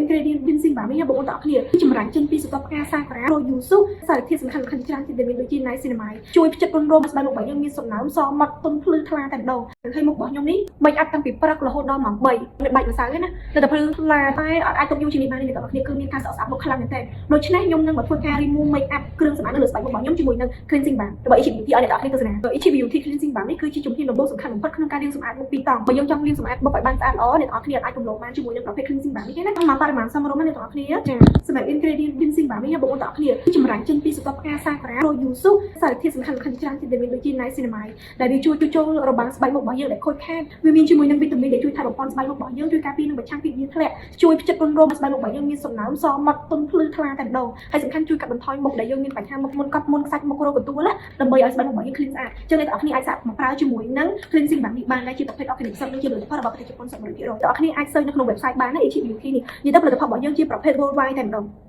ingredient cleansing balm នេះបងប្អូនទាំងអស់គ្នាចម្រាញ់ចេញពីសតផ្កាសាការ៉ូយូស៊ូសារធាតុសំខាន់ៗច្រើនទៀតដែលមានដូចជា niacinamide ជួយផ្ចិតពន្ធរោមស្បែកមុខរបស់យើងមានសំណើមសម៉ត់ទន់ភ្លឺថ្លាតែម្ដងហើយមុខរបស់ខ្ញុំនេះ make up តាំងពីព្រឹករហូតដល់ម៉ោង3នៅបាច់ម្សៅណានៅតែភ្លឺថ្លាតែអត់អាចទុកយូរជាងនេះបានទេអ្នកទាំងអស់គ្នាគឺមានការសក់ស្អាតមុខខ្លាំងមែនទែនដូច្នេះខ្ញុំនឹងមកធ្វើការ remove make up គ្រឿងសម្អាងនៅលើស្បែកមុខរបស់ខ្ញុំជាមួយនឹង cleansing balm របស់ Ichi Beauty ឲ្យអ្នកទាំងអស់គ្នាទស្សនា Ichi Beauty cleansing balm នេះគឺជាជំហានដំបូងសំខាន់បំផុតក្នុងការលាងសម្អាតមុខពីរតង់បើយើងចង់លាងសម្អាតមុខឲ្យបានស្អាតល្អអ្នកទាំងអស់គ្នាអាចគំលងបានជាមួយនឹងប្រភេទ cleansing balm នេះទេណាមកបរិមាណសមរម្យណាអ្នកទាំងអស់គ្នាចាសម្រាប់ ingredient cleansing balm នេះបងប្អូនទាំងអស់គ្នាចម្រាញ់ចេញពីសតផ្កាសាការ៉ូយូស៊ូសារធាតុសំខាន់ៗច្រើនទៀតដែលមានដូចជា niacinamide ដែលវាជួយជួសជុលរបាំងស្បែកមុខរបស់យើងដែលខូចខាតវាមានជាមួយនឹងវីតាមីនដែលជួយថែបំពន់ស្បែកមុខរបស់យើងជួយការពារនិងប្រឆាំងភាពញើសធ្លាក់ជួយផ្ចិតពន្ធរោមស្បែកមុខរបស់យើងមានសំណើមសម៉ត់ទន់ភ្លឺថ្លាតែម្ដងហើយសំខាន់ជួយកាត់បន្ថយមុខដែលយើងមានបញ្ហាមុខមុនកប់មុនខ្សាច់មុខរោគកន្ទួលណាដើម្បីឲ្យស្បែកមុខរបស់យើង clean ស្អាតចឹងអ្នកទាំងអស់គ្នាអាចសាកមកប្រើជាមួយនឹង cleansing balm នេះបានដែរជាប្រភេទ organic សុទ្ធនិងជាផលិតផលរបស់ប្រទេសជប៉ុនសុទ្ធ100%អ្នកទាំងអស់គ្នាអាច search នៅក្នុង website បានណា Ichi Beauty នេះនិយាយទៅផលិតផលរបស់យើងជាប្រភេទ worldwide តែម្ដង។